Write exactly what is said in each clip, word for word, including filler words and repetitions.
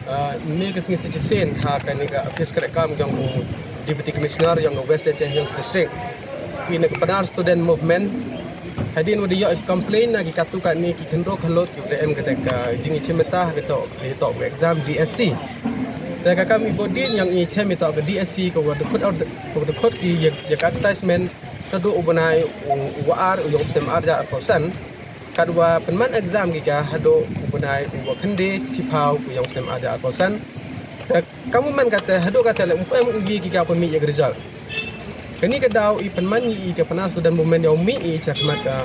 Ah, ni ka sngi sien ha kani ka office kreh kam yong u Deputy Commissioner yong u West Jaintia Hills District. Ini ka Pnar Student Movement. Hadien wa da yoh i complain na ki katu kani ki khynroo khyllood ki wa da em kata ka jingchem bynta ha kata, ha kata ka exam D S C. Te ka kam i bodin yong i chem ito ka D S C ka wa da khot, ka wa da khot ki ya, ya ka advertisement, hadooh u bnai u, u wa ar u yong u snem ar hajar arphaw san. Katwa pynman exam ki ka hadooh u bnai u wa khyndai chiphaw u yong u snem ar hajar arphaw san. Te ka moment kata, hadooh kata le, ym pu em u ye ki ka pynmih ya ka result. Kani ka daw i pynman i ka Pnar Student Movement yow mih i chakhmat ka,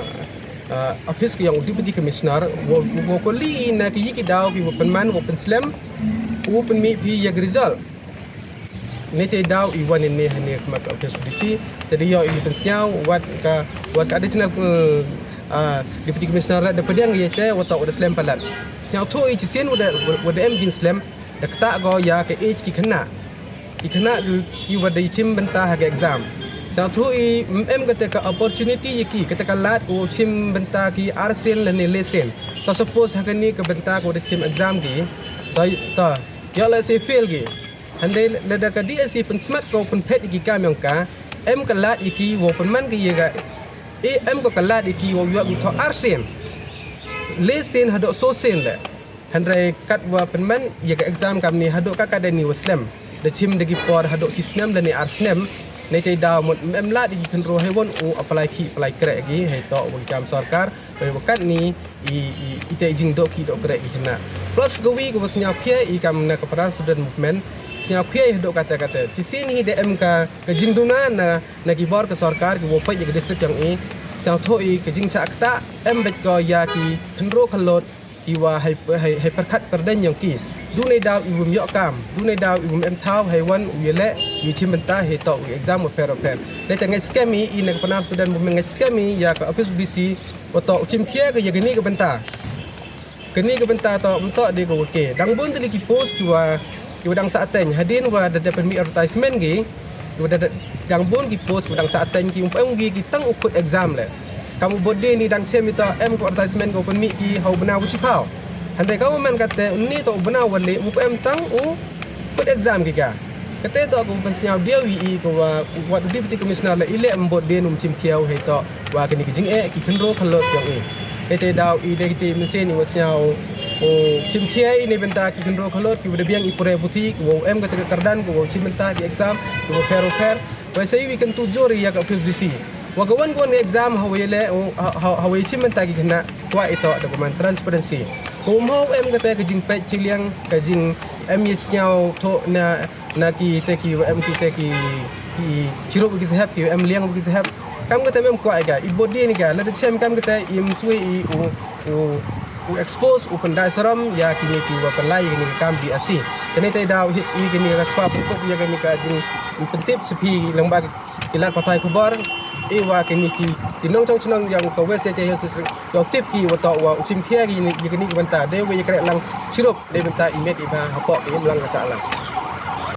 ah, office ka yong u Deputy Commissioner, wa, wa kylli i na ki ya ki daw ki wa pynman, wa pynslem, u pynmih phi ya ka result. Neitæ daw i wan ini hani khmat ka office D C, te da yoh i pynsñiaw, wat ka, wat ka additional, uh, ah, Deputy Commissioner da pdiang i te, wa toh wa da slem palat. Sñiawthooh i chisien wa da, wa da em jingslem, da ktah ko ya ka age ki khynnah. Ki khynnah ki, ki wa da chim bynta ha ka exam. Sñiawthooh i, ym em kata ka opportunity ya ki, kata ka lad u chim bynta ki arsien lane lesien. Ta suppose ha kani ka bynta ka wa da chim exam ki, ta, ta, yoh lehse fail ki. Hynrei lada ka D S C pynsmat ko pynphet ya ki kam yong ka, em ka lad ya ki wow pynman ki ya ka, e, em ko ka lad ya ki wow yoh ki thoh arsien, lesien hadooh soosien le. Hynrei katwa pynman ya ka exam kamni hadooh ka ka dei ni wa slem. Da chim da ki por hadooh chi snem lane ar snem. Neitæ daw mut ym em lad ya ki khynroo heiwon u apply ki, apply kreh ki, hei toh wa ki kam sorkar. Wei wa katni i, i, ite i jingdooh ki dooh kreh ki khynnah. Plus ka wi ka wa sñiawkhia i kam na ka Pnar Student Movement, sñiawkhia i hadooh kata kata. Chisien hi da em ka, ka jingduna na, na ki bor ka sorkar ki wow peit ya ka district yong i. Sñiawthooh i ka jingchah ktah em beit ko ya ki khynroo khyllood ki wa hei, hei, hei pyrkhat pyrdeiñ yong ki. Du neidaw i wym yoh kam, du neidaw i wym em thaw heiwon u yaleh, u chim bynta hei toh u exam wa pher wa pher. Neitæ ngait skhem i, i na ka Pnar Student Movement ngait skhem i ya ka office D C, wa toh u chimkhia ka ya kani ka bynta. Kani ka bynta toh ym toh de ka wa ke. Dang boon tylli ki post ki wa, ki wa dang sah teiñ. Hadien wa da, da pynmih advertisement ki, ki wa da, da, dang boon ki post ki wa dang sah teiñ ki, ym pu em ki, ki tang u khot exam le. Kam u bodin i dang chem ito em ko advertisement ko pynmih ki ha u bnai wa chiphaw. Hynrei ka wa man kata, uni toh u bnai wa le, ym pu em tang u khot exam ki ka. Kata toh ka wa pynsñiaw diaw i i ka wa, wa u Deputy Commissioner le i le ym bodin um chimkhia u hei toh wa kani ka jingeh ki khynroo khyllood yong i. Neitæ daw i de kite mynsien i wa sñiaw u chimkhia i neibynta ki khynroo khyllood ki wa da biang i pule puthi, ki wa em kata ka kyrdan, ki wa chim bynta ki exam, ki wa pher wa pher. Wei sa i wi kyntu joor i ya ka office D C. Wa ka wan ka wan ka exam ha wa yaleh, u, ha, ha, ha wa i chim bynta ki khynnah, kwah i toh da ka man transparency. Ka um ha u em kata ka jingpeit chiliang, ka jing em ya sñiawthooh na, na kite ki wa em kite ki, ki chirup wa ki sahep, ki wa em liang wa ki sahep. Kam kata ym em kwah i ka, i bodin i ka, lada chem kam kata i ym sui i u, u, u expose, u pyndait sarom ya kini ki wa pynlai ya kini ka kam D S C. Te neitæ daw hi i kini ka chwa pynkup ya kani ka jingpyntip sa phi lyngba ki lad pathai khubor, i wa kini ki, ki nongchong chnong yong ka West Jaintia Hills District, yow tip ki wa toh wa u chimkhia ki ya kini ki bynta, dei wa ya kreh lang chirup, dei bynta i met i bha hapoh ki imlang ka sahlang.